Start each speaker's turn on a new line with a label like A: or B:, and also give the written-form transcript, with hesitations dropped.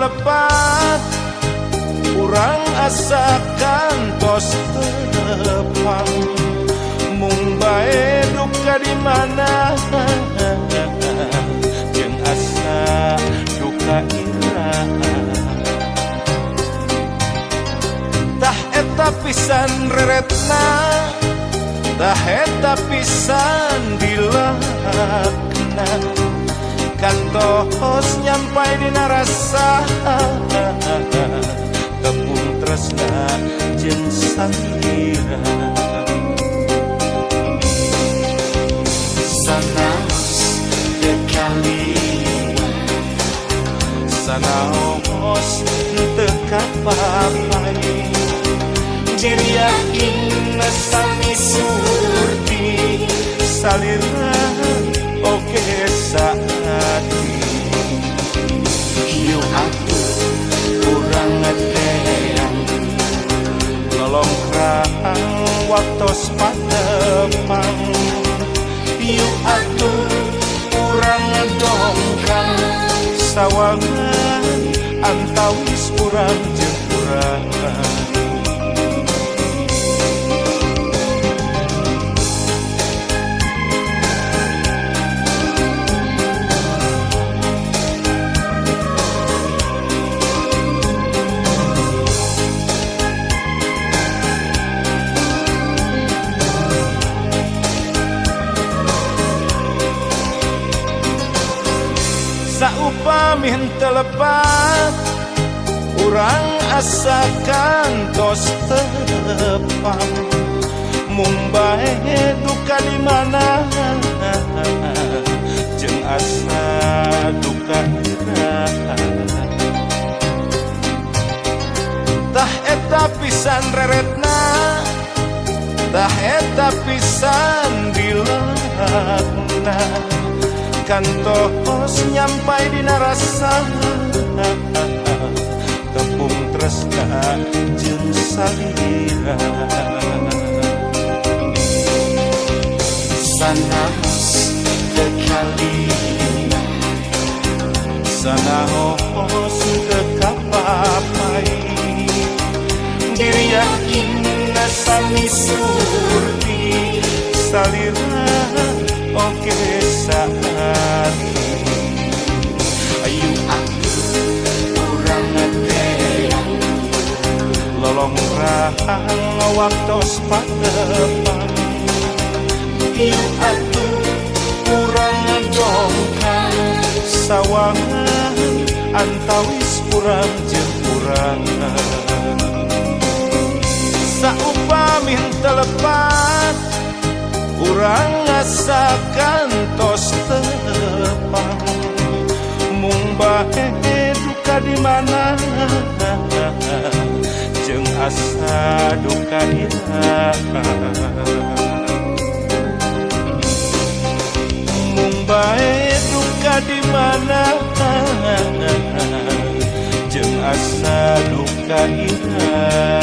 A: lepat, urang asa kantos tepang. Mung bae duka di mana, jeung asa duka iraha. Tah eta pisan reretna, tah eta pisan dilakna, kantos nyampai dina rasa tepung tresna jeung salira.
B: Sanaos teu kaliwat,
A: Sanaos teu kapapay, diri yakin sami surti, salira oge saati.
B: Yuk atuh urang ngeteang,
A: Lolongkrang waktos patepang.
B: Yuk atuh urang ngedongkang,
A: Sawangan antawis urang jeung urang. Saupami henteu lepat, urang asa kantos tepang. Mung bae duka di mana, jeung asa duka iraha. Tah eta pisan reretna, tah eta pisan dilakna, kantos nyampai dina rasa tepung tresna jeung salira.
B: Sanaos teu kaliwat,
A: Sanaos teu kapapay, diri yakin sami surti, salira oge saati.
B: Ayo atuh urang ngeteang,
A: Lolongkrang waktos patepang.
B: Yuk atuh urang ngedongkang,
A: Sawangan antawis urang jeung urang. Saupami henteu lepat, urang asa kantos tepang. Mung bae duka di mana, jeung asa duka iraha. Mung bae duka di mana, jeung asa duka iraha.